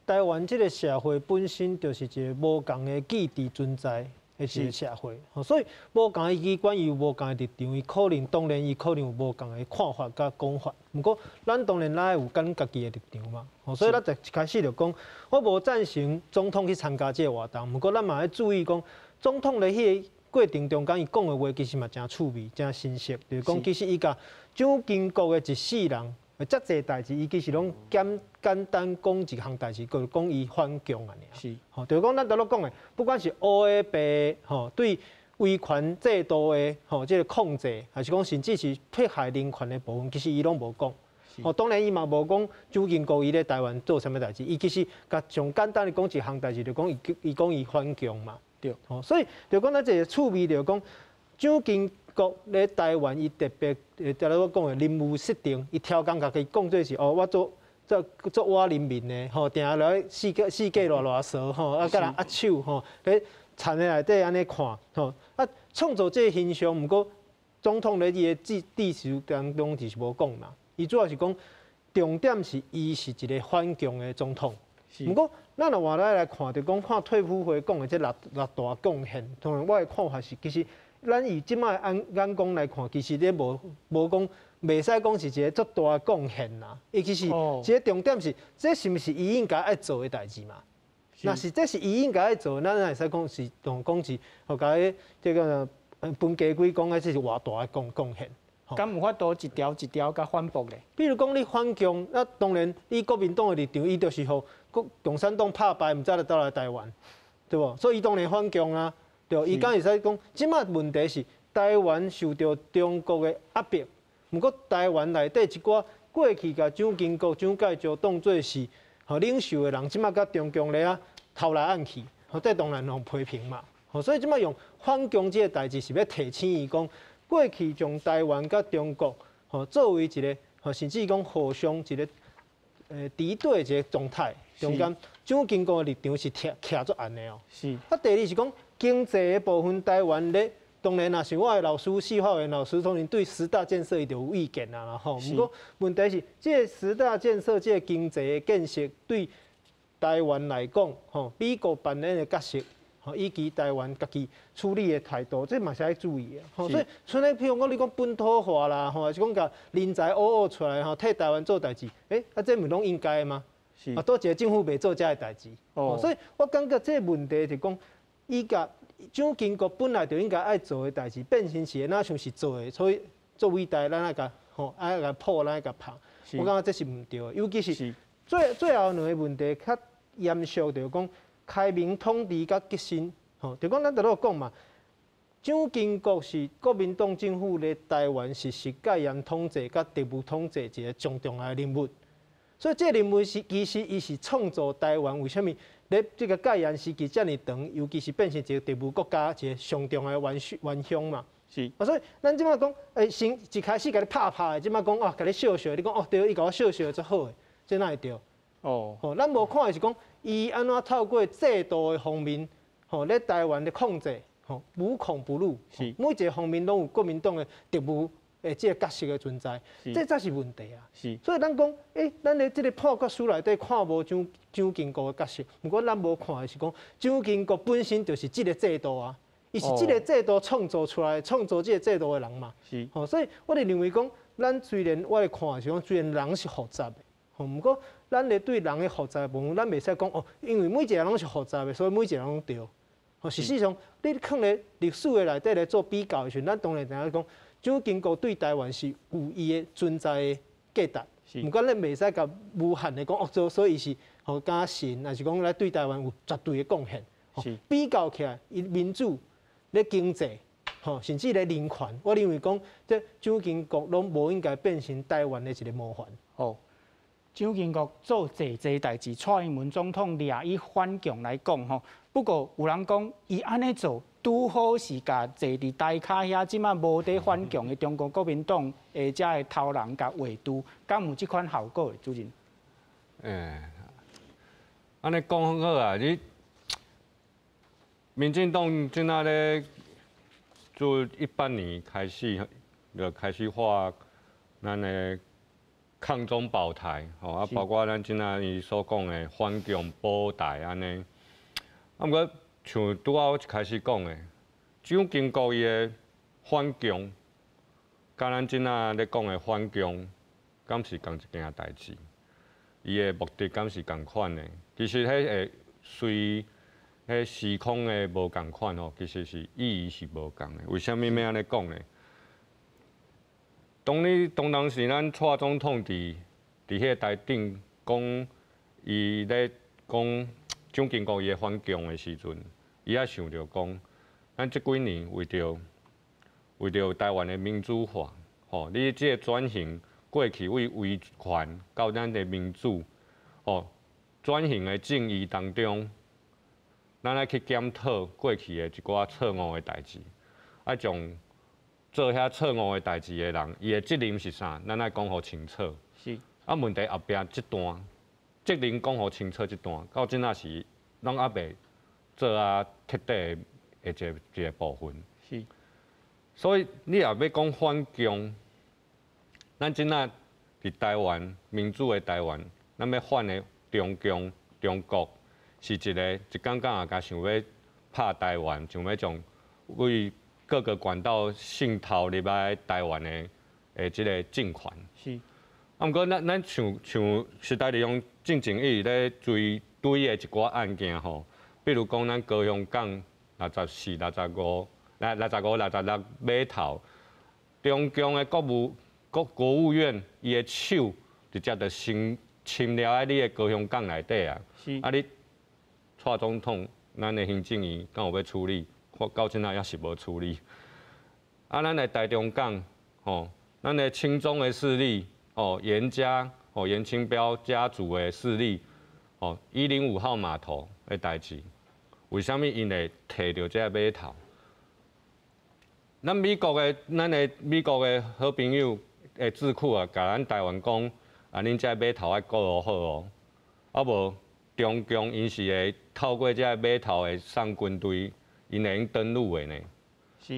台灣這个社會本身就是一个無仝的機制存在的一个社會，所以無仝的機關伊有無仝的立場，伊可能當然伊可能有無仝的看法佮講法。毋過咱當然咱愛有咱家己的立場嘛，所以咱一開始就講，我無贊成總統去參加這个活動，毋過咱嘛愛注意講，總統咧彼个過程中間伊講的話其實嘛誠趣味、誠新鮮，就是講其實伊共蔣經國的一世人，遮濟代誌，伊其實攏簡簡單講一項代誌，就是講伊反共爾。吼，就是講咱拄仔講的，不管是烏的白的，吼，對威權制度的吼這个控制，還是講甚至是迫害人權的部分，其實伊攏無講。吼，當然伊嘛無講蔣經國伊咧台灣做啥物代誌，伊其實共上簡單的講一項代誌，就講伊講伊反共嘛。吼，所以就講咱這个趣味，就講蔣經國咧台灣，伊特別拄仔我講的人物設定，伊超工家己講做是哦，我做做做倚人民的吼，定定來四界四界賴賴趖吼，啊，佮人握手吼，咧田的內底按呢看吼，啊，創造這个形象，毋過總統咧伊的致辭當中就是無講嘛，伊主要是講重點是伊是一個反共的總統。毋過，咱若換來看，就講看退輔會講的這六大貢獻，當然我的看法是，其實咱以這擺眼光來看，其實這無講，袂使講是一個足大的貢獻啦。伊其實一個重點是，這是毋是伊應該愛做的代誌嘛？若是這是伊應該愛做的，咱會使講是當講是，予共伊這個分家規講的，這是偌大的貢獻。敢有法度一條一條共反駁咧？比如講你反共，那當然以國民黨的立場，伊就是予共產黨拍敗，毋知就倒來台灣，對無？所以伊當然反共啊，對。伊敢會使講，這擺問題是台灣受著中國的壓迫，毋過台灣內底一寡過去共蔣經國、蔣介石當做是予領袖的人，這擺佮中共咧啊偷來暗去，這當然予批評嘛。所以這擺用反共這个代誌是欲提醒伊講，過去將台灣佮中國作為一個甚至講互相一個敵對的一個狀態，中間蔣經國的立場是徛足硬的哦。啊，第二是講經濟的部分，台灣咧當然若是我的老師，司法院老師，當然對十大建設伊就有意見啊吼。毋過問題是，這個十大建設，這個經濟的建設對台灣來講，吼，美國扮演的角色，以及台灣家己處理的態度，這嘛是愛注意的。所以，像咧，譬如講你講本土化啦，吼，還是講共人才挖挖出來，吼，替台灣做代誌，啊，這毋攏應該的嗎？啊，佗一个政府袂做這个代誌。所以我感覺這個問題就講，伊共蔣經國本來就應該愛做的代誌，變成是若像是做的，所以做偉大，咱愛共吼愛共破，咱愛共拍。我感覺這是毋對的，尤其是最後兩个問題較嚴肅，就是講開明統治佮革新，吼，就講咱頭拄講嘛，蔣經國是國民黨政府咧台灣實施戒嚴統治佮特務統治一個上重要的人物，所以這個人物是其實伊是創造台灣為啥物咧這個戒嚴時期遮爾長，尤其是變成一個特務國家一個上重要的元兇嘛。啊，所以咱這擺講，先一開始共你拍拍的，這擺講啊，共你笑笑，你講哦對，伊共我笑笑足好的，這哪會對？吼，咱無看的是講，伊按怎透過制度的方面，吼，咧台灣的控制，吼，無孔不入，每一个方面攏有國民黨的特務的這个角色的存在，這才是問題啊。所以咱講，咱咧這个判決書內底看無蔣經國的角色，毋過咱無看的是講，蔣經國本身就是這个制度啊，伊是這个制度創造出來、創造這个制度的人嘛。吼，所以我就認為講，咱雖然我來看是講，雖然人是複雜的，吼，毋過咱咧對人的複雜部分，咱袂使講哦，因為每一個人攏是複雜的，所以每一個人攏對。吼，事實上，你囥咧歷史的內底來做比較的時陣，咱當然知影講，蔣經國對台灣是有伊的存在的價值。毋過咱袂使共無限的講哦，所以伊是吼敢神，還是講來對台灣有絕對的貢獻。比較起來，伊民主、咧經濟，吼，甚至咧人權，我認為講，這蔣經國攏無應該變成台灣的一個模範。蔣經國做濟濟代誌，蔡英文總統掠伊反共來講吼，不過有人講伊按呢做，拄好是共坐佇台跤遐，這馬無佇反共的中國國民黨的遮的頭人共圍堵，敢有這款效果？主任？按呢講好啊，你民進黨這馬咧自18年開始就開始畫咱的抗中保台，吼啊，包括咱這馬伊所講的反共保台按呢。啊，毋過像拄仔我一開始講的，蔣經國伊的反共，佮咱這馬咧講的反共，敢是仝一件代誌？伊的目的敢是仝款的？其實彼會隨彼時空的無仝款吼，其實是意義是無仝的。為啥物欲按呢講呢？當你當當時咱蔡總統佇彼个台頂講，伊咧講蔣經國伊的反共的時陣，伊也想著講，咱這幾年為著台灣的民主化，吼，你這个轉型過去為威權到咱的民主，吼，轉型的正義當中，咱愛去檢討過去的一寡錯誤的代誌，愛將做遐錯誤的代誌的人，伊的責任是啥？咱愛講予清楚。啊，問題後壁這段責任講予清楚，這段到這仔時攏猶未做啊徹底的一個部分。所以你若欲講反共，咱這仔佇台灣民主的台灣，咱欲反的中共中國是一个一工工也共想欲拍台灣，想欲將為各個管道滲透入來台灣的這个政權。啊，毋過咱像時代力量進前一直咧追追的一寡案件吼，比如講咱高雄港64、65、65、66碼頭，中共的國務院伊的手直接就先侵入喺你的高雄港內底啊！啊，你蔡總統，咱的行政院敢有欲處理？我到這仔猶是無處理。啊，咱的台中港，吼，咱的親中的勢力，吼，顏家，吼，顏清標家族的勢力，吼，105號碼頭的代誌，為啥物𪜶會提著這個碼頭？咱美國的，咱的美國的好朋友的智庫啊，共咱台灣講，啊，恁這個碼頭愛顧好哦，啊無中共𪜶是會透過這個碼頭會送軍隊，𪜶會用登陸的呢。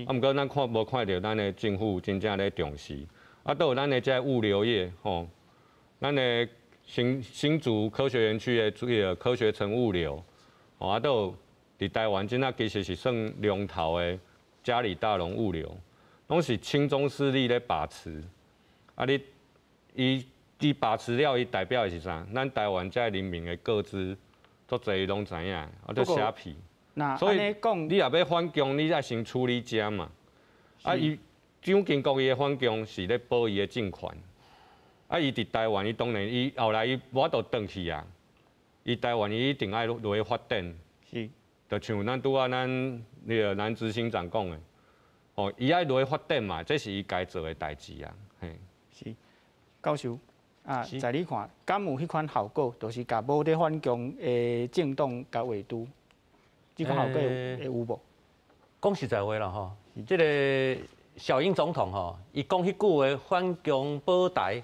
啊，毋過咱看無看著咱的政府真正咧重視，啊，閣有咱的這個物流業吼，咱的新竹科學園區的這个科學城物流，吼，啊，閣有佇台灣這仔其實是算龍頭的嘉里大榮物流，攏是親中勢力咧把持。啊，你伊把持了，伊代表的是啥？咱台灣這人民的個資，足濟伊攏知影，啊，都蝦皮。所以你若欲反共，你愛先處理這嘛。啊，伊蔣經國伊的反共是咧保伊的政權。啊，伊佇台灣，伊當然伊後來伊無法度轉去啊。伊台灣伊一定愛落去發展。就像咱拄仔咱彼个咱執行長講的，哦，伊愛落去發展嘛，這是伊該做的代誌啊。嘿。是，教授啊，在你看，敢有彼款效果，就是共無咧反共的政黨共圍堵，這款效果會有無？講實在話啦吼，這个小英總統吼，伊講彼句話反共保台，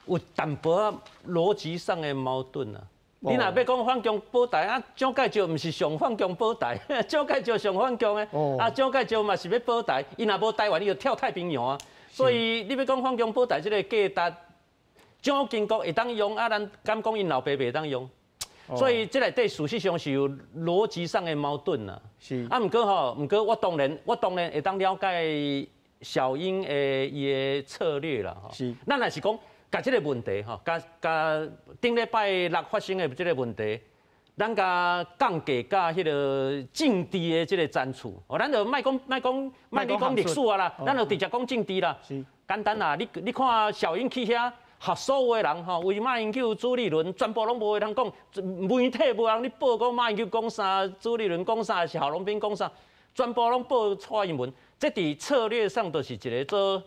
有淡薄仔邏輯上的矛盾啊。你若欲講反共保台啊，蔣介石毋是上反共保台，蔣介石上反共的，啊，蔣介石嘛是欲保台，伊若無台灣，伊就跳太平洋啊。所以你欲講反共保台這个價值，蔣經國會當用啊，咱敢講𪜶老爸袂當用？所以這內底事實上是有邏輯上的矛盾啊。啊，毋過吼，毋過我當然會當了解小英的伊的策略啦。吼。咱若是講。共這个問題吼，共共頂禮拜六發生的這个問題，咱共降低佮彼个政治的這个層次，哦，咱就莫講莫講莫你講歷史啊啦，咱就直接講政治啦。簡單啦，你看小英去遐，予所有的人吼，為馬英九、朱立倫，全部攏無人講，媒體無人咧報講馬英九講啥，朱立倫講啥，是郝龍斌講啥，全部攏報蔡英文。這佇策略上就是一个做，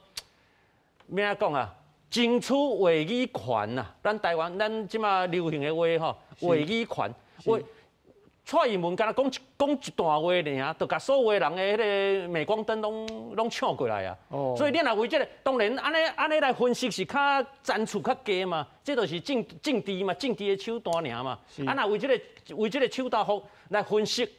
欲按怎講啊？爭取話語權啊！咱台灣咱這馬流行的話吼，話語權。話蔡英文敢若講一講一段話爾，就共所有的人的彼个鎂光燈攏搶過來啊！所以你若為這个，當然按呢按呢來分析是較層次較低嘛，這就是政治嘛，政治的手段爾嘛。啊，若為這个手段好來分析，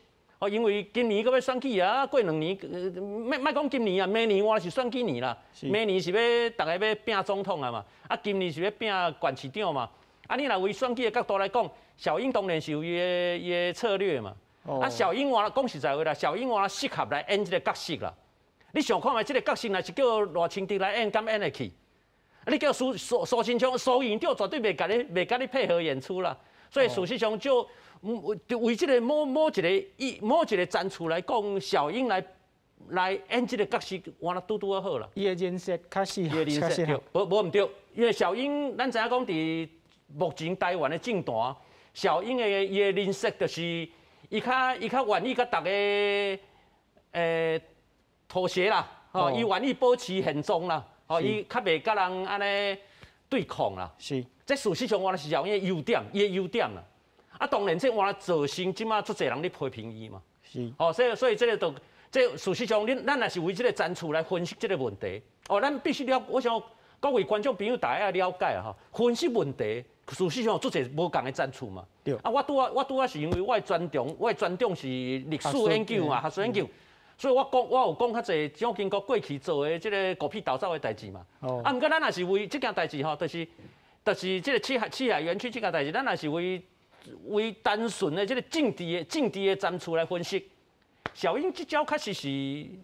哦，因為今年閣欲選舉啊，過兩年，莫莫講今年啊，明年我是選舉年啦。明年是欲逐个欲拼總統啊嘛，啊，今年是欲拼縣市長嘛。啊，你若為選舉的角度來講，小英當然是有伊的策略嘛。啊，小英話講實在話啦，小英話適合來演這个角色啦。你想看覓這个角色，若是叫賴清德來演，敢演會去？啊，你叫蘇貞昌、蘇院長絕對袂共你配合演出啦。所以事實上就為這个某一个層次來講，小英來演這个角色，換得拄拄仔好啦。伊的人設較適合，伊的人設對，無毋對，因為小英，咱知影講佇目前台灣的政壇，小英的伊的人設就是伊較願意佮逐家妥協啦，吼，伊願意保持現狀啦，吼，伊較袂佮人按呢對抗啦。這事實上原來是小英的優點，伊的優點啦。啊，當然這換來造成這馬足濟人咧批評伊嘛。哦，所以這个就這事實上，恁咱若是為這个層次來分析這个問題，哦，咱必須了，我想各位觀眾朋友大家愛了解啊，吼，分析問題，事實上有足濟無仝的層次嘛。啊，我拄仔是因為我的專長，我的專長是歷史研究嘛，學術研究。所以我講，我有講較濟蔣經國過去做的這个狗屁倒灶的代誌嘛。啊，毋過咱若是為這件代誌吼，就是這个七海園區這件代誌，咱若是為單純的這个政治的層次來分析。小英這招確實是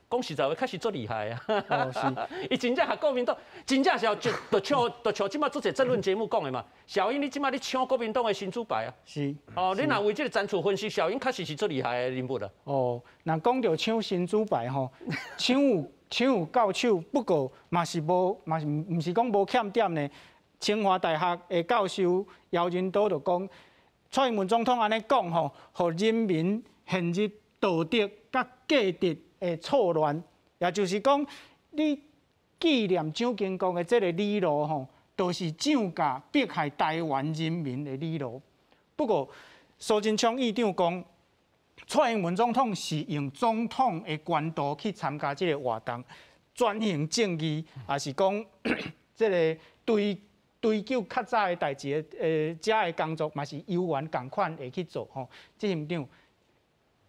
講實在話，確實足厲害啊！哦，是，伊真正和國民黨，真正是就像這擺足濟政論節目講的嘛。小英，你這擺你搶國民黨的神主牌啊？是。哦，你若為這个層次分析，小英確實是足厲害的人物啊。哦，若講著搶神主牌吼，搶有夠手，不過嘛是無嘛是毋是講無欠點呢。清華大學的教授姚人多就講，蔡英文總統按呢講吼，予人民陷入道德佮價值的錯亂，也就是講，你紀念蔣經國的這个理路吼，就是蔣共迫害台灣人民的理路。不過，蘇貞昌院長講，蔡英文總統是用總統的權度去參加這个活動，轉型正義，也是講這个追究較早的代誌的遮的工作，嘛是猶原仝款會去做吼。執行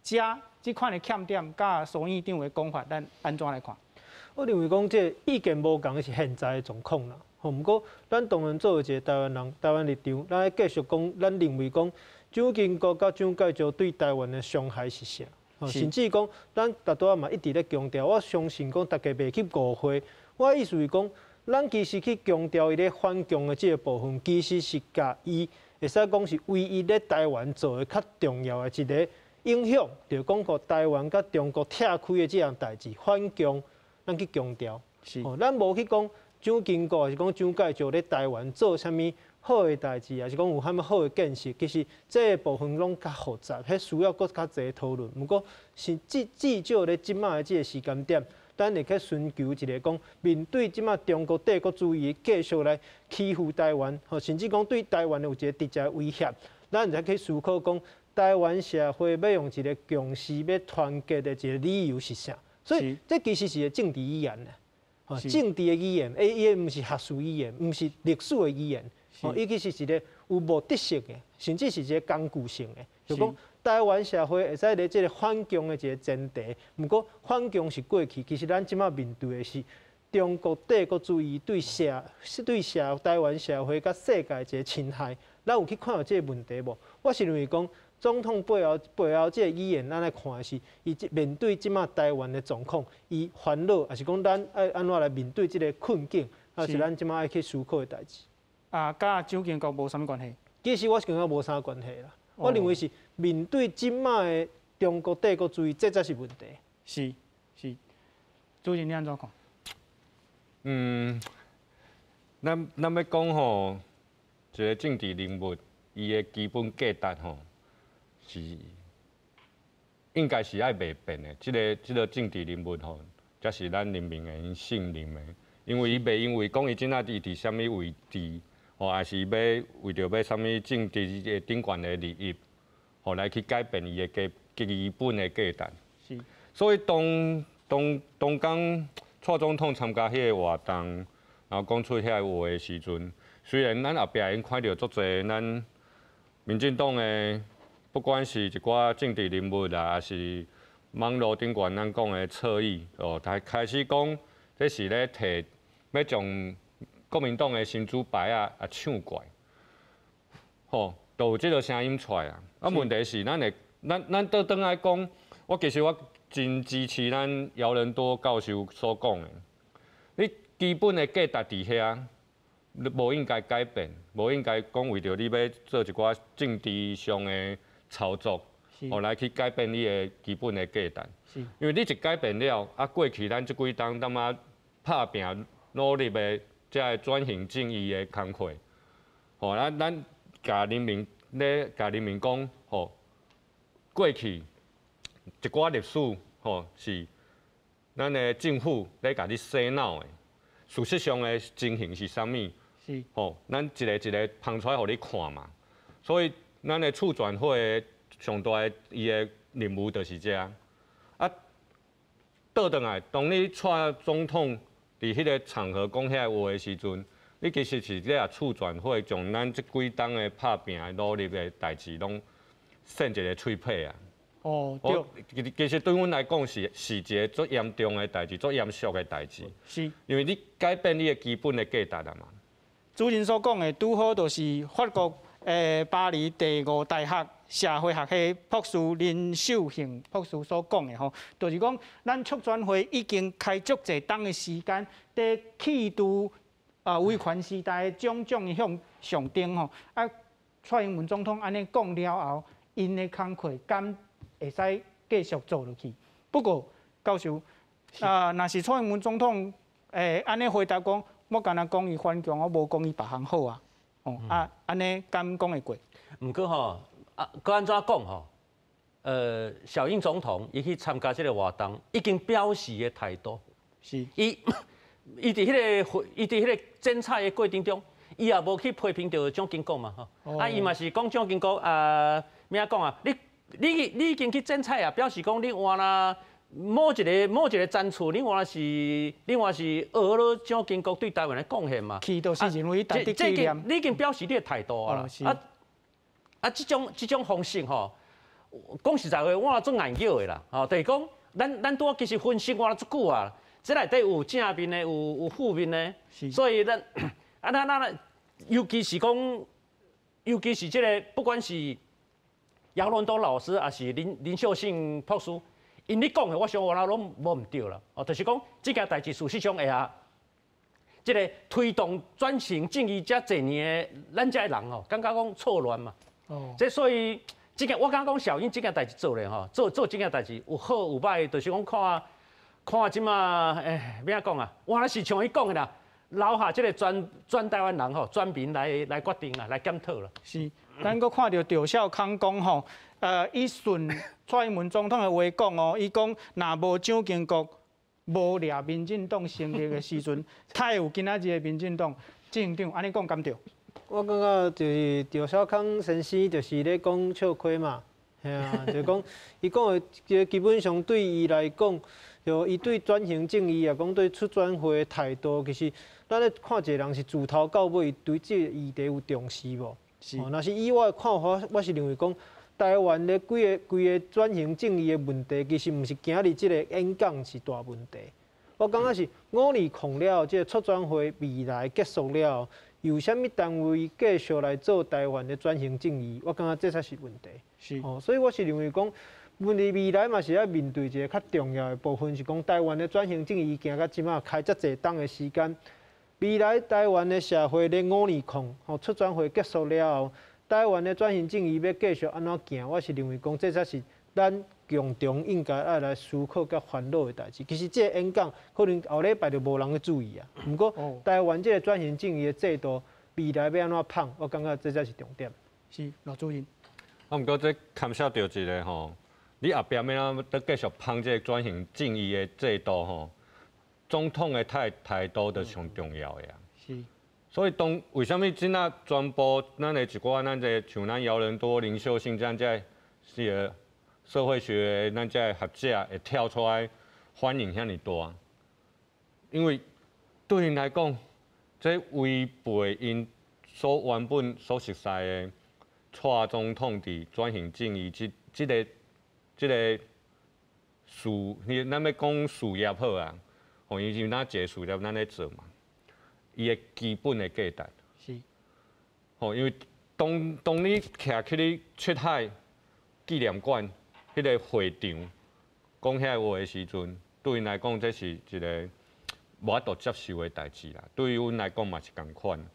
長，這款的欠點，佮蘇院長的講法，咱按怎來看？我認為講這意見無仝是現在的狀況啦。吼，毋過咱當然作為一个台灣人，台灣立場，咱愛繼續講，咱認為講蔣經國佮蔣介石對台灣的傷害是啥？甚至講，咱逐拄仔嘛一直咧強調，我相信講大家袂去誤會。我意思是講，咱其實去強調伊咧反共的這个部分，其實是共伊會使講是唯一咧台灣做的較重要的一个影響，就講予台灣佮中國拆開的這項代誌，反共，咱去強調。咱無去講蔣經國，抑是講蔣介石咧台灣做啥物好的代誌，抑是講有啥物好的建設，其實這个部分攏較複雜，彼需要閣較濟討論。毋過是至少咧這擺的這个時間點，咱會去尋求一个講面對這擺中國帝國主義繼續來欺負台灣，吼，甚至講對台灣有一个直接威脅，咱才去思考講台灣社會欲用一个共識、欲團結的一个理由是啥？所以這其實是個政治語言啦，政治的語言，伊毋是學術語言，毋是歷史的語言，伊其實是一个有目的性的，甚至是一个工具性的，就講台灣社會會使咧這个反共的一个前提，毋過反共是過去，其實咱這擺面對的是中國帝國主義對台灣社會佮世界一个侵害，咱有去看著這个問題無？我是認為講，總統背後這个語言，咱來看的是，伊面對這擺台灣的狀況，伊煩惱，抑是講咱愛按怎來面對這个困境，抑是咱這擺愛去思考的代誌。啊，佮蔣經國無啥物關係？其實我是感覺無啥關係啦。我認為是面對這擺的中國帝國主義，這才是問題。是是，主任你按怎看？咱欲講吼，一个政治人物，伊的基本價值吼，是應該是愛袂變的。這个政治人物吼，才是咱人民會信任的。因為伊袂因為講伊這擺佇啥物位置，吼，抑是欲為著欲啥物政治的頂懸的利益，吼，來去改變伊的基本的價值。所以當講蔡總統參加彼个活動，然後講出遐个話的時陣，雖然咱後壁已經看著足濟咱民進黨的，不管是一寡政治人物啦，抑是網路頂懸咱講的側翼，哦，開始講這是咧提欲將國民黨的神主牌仔搶過來，吼，都有這个聲音出來啊。啊，問題是咱會，咱倒轉來講，我其實我真支持咱姚人多教授所講的，你基本的價值佇遐，你無應該改變，無應該講為著你欲做一寡政治上的操作，哦，來去改變你的基本的價值。因為你一改變了，啊，過去咱這幾冬淡仔拍拚努力的這个轉型正義的工課，吼，咱共人民咧，共人民講，吼，過去一寡歷史，吼，是咱的政府咧共你洗腦的，事實上的情形是啥物？吼，咱一个一个拋出來予你看嘛。所以，咱的促轉會上大的伊的任務就是這。啊，倒轉來，當你蔡總統佇彼个場合講遐話的時陣，你其實是咧促轉會將咱這幾冬的拍拚努力的代誌攏扇一个喙䫌啊。哦，對。其實對阮來講是一个足嚴重的代誌，足嚴肅的代誌。因為你改變你的基本的價值啊嘛。主任所講的拄好就是法國巴黎第五大學社會學系博士林秀杏博士所講的吼，就是講咱促轉會已經開足濟冬的時間，佇去除威權時代的種種的向象徵吼，啊，蔡英文總統按呢講了後，𪜶的工課敢會使繼續做落去？不過教授啊，若是蔡英文總統按呢回答講，我敢若講伊反共，我無講伊別項好啊。哦，啊，按呢敢講會過？毋過吼，啊，閣按怎講吼？小英總統伊去參加這个活動，已經表示的態度伊伊佇彼个剪彩的過程中，伊也無去批評著蔣經國嘛吼。啊，伊嘛是講蔣經國啊，欲按怎講啊？你已經去剪彩啊，表示講你換啦某一个層次，你換是學了蔣經國對台灣的貢獻嘛？去就是認為值得紀念。你已經表示你的態度啊啦。啊，這種方式吼，講實在話，我足難叫的啦。吼，就是講，咱拄仔其實分析我足久啊，這內底有正面的，有負面的，所以咱啊，咱尤其是講，尤其是這个，不管是姚倫多老師，抑是林秀杏博士，𪜶咧講的，我想我攏無毋對啦。哦，就是講這件代誌事實上會啊，這个推動轉型正義遮濟年的咱遮的人吼，感覺講錯亂嘛。哦。這所以，這件我感覺講小英這件代誌做咧吼，做這件代誌有好有歹，就是講看看這馬，欲按怎講啊？我是像伊講的啦，留下這个全台灣人吼，全民來決定啦，來檢討啦。是，咱閣看著趙少康講吼，伊順蔡英文總統的話講哦，伊講若無蔣經國無掠民進黨成立的時陣，才會有今仔日的民進黨。執行長，按呢講敢對？我感覺就是趙少康先生就是咧講笑話嘛，嘿啊，就講伊講的這基本上對伊來講，就伊對轉型正義啊，講對促轉會的態度，其實咱咧看一個人是自頭到尾對這个議題有重視無？是。若是以我的看法，我是認為講，台灣的規个轉型正義的問題，其實毋是今日這个演講是大問題。我感覺是520了後，這个促轉會未來結束了後，由啥物單位繼續來做台灣的轉型正義？我感覺這才是問題。哦，所以我是認為講，問題未來嘛是愛面對一个較重要的部分，是講台灣的轉型正義行到這馬開遮濟冬的時間，未來台灣的社會咧520吼促轉會結束了後，台灣的轉型正義欲繼續按怎行？我是認為講這才是咱共同應該愛來思考佮煩惱的代誌。其實這个演講可能後禮拜就無人去注意啊。毋過台灣這个轉型正義的制度未來欲按怎麭，我感覺這才是重點。是，羅主任。啊，毋過這牽涉著一个吼，你後壁欲按怎繼續麭這个轉型正義的制度吼，總統的態度就上重要的啊。所以當為啥物這馬全部咱的一寡咱的像咱姚人多、林秀杏這樣這是社會學咱這學者會跳出來反應遐爾大？因為對𪜶來講，這違背𪜶所原本所熟悉的蔡總統佇轉型正義這個事，咱欲講事業好啊，吼，伊是哪一个事業咱咧做嘛？伊的基本的價值吼，因為當你徛去咧七海紀念館彼个會場講遐話的時陣，對𪜶來講，這是一个無法度接受的代誌啦。對於阮來講嘛是仝款。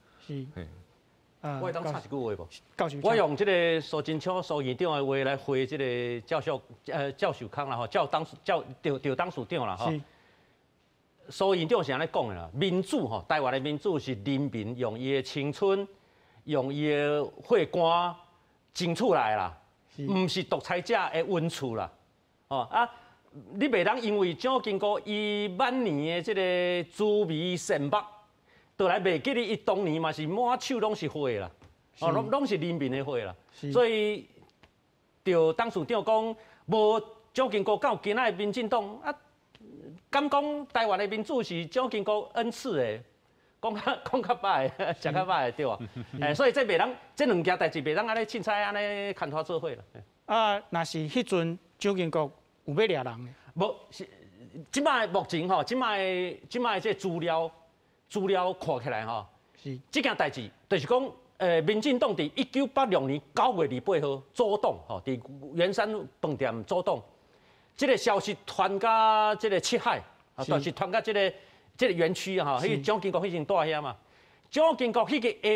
我會當插一句話無？教授，我用這个蘇貞昌蘇院長的話來回這个趙少康啦吼，趙董趙趙趙董事長啦吼。蘇院長是按呢講的啦，民主吼，台灣的民主是人民用伊的青春、用伊的血汗爭取來的啦，毋是獨裁者的恩賜啦。哦啊，你袂當因為蔣經國伊晚年的這个慈眉善目，就來袂記得伊當年嘛是滿手攏是血啦，哦，攏是人民的血啦。所以，趙董事長講，無蔣經國，敢有今仔的民進黨啊？敢講台灣的民主是蔣經國恩賜的，講較歹，食較歹的對無？所以這袂當，這兩件代誌袂當按呢凊彩按呢牽拖做伙啦。啊，若是彼陣蔣經國有欲掠人？無是，這擺目前吼，這擺這資料看起來吼，是這件代誌，就是講，民進黨佇1986年9月28號組黨吼，佇圓山飯店組黨，這個消息傳到這個七海，啊，就是傳到這個園區啊，吼，彼蔣經國彼陣蹛遐嘛，蔣經國彼个下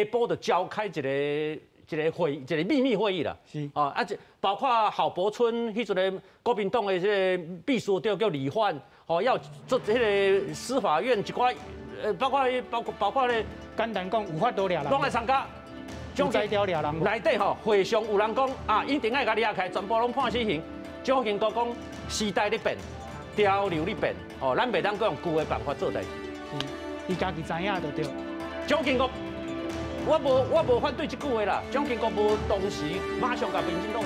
晡就召開一個會，一個秘密會議啦。哦，啊，這包括郝柏村，彼陣个國民黨的這個秘書長叫李範，吼，要做彼个司法院一寡，包括咧，簡單講有法度掠人，攏來參加。有才調掠人。內底吼會上有人講啊，一定愛共掠起來，全部攏判死刑。蔣經國講時代咧變，潮流咧變，哦，咱袂當閣用舊的辦法做代誌。是，伊家己知影就對。蔣經國，我無反對這句話啦。蔣經國無當時馬上共民進黨。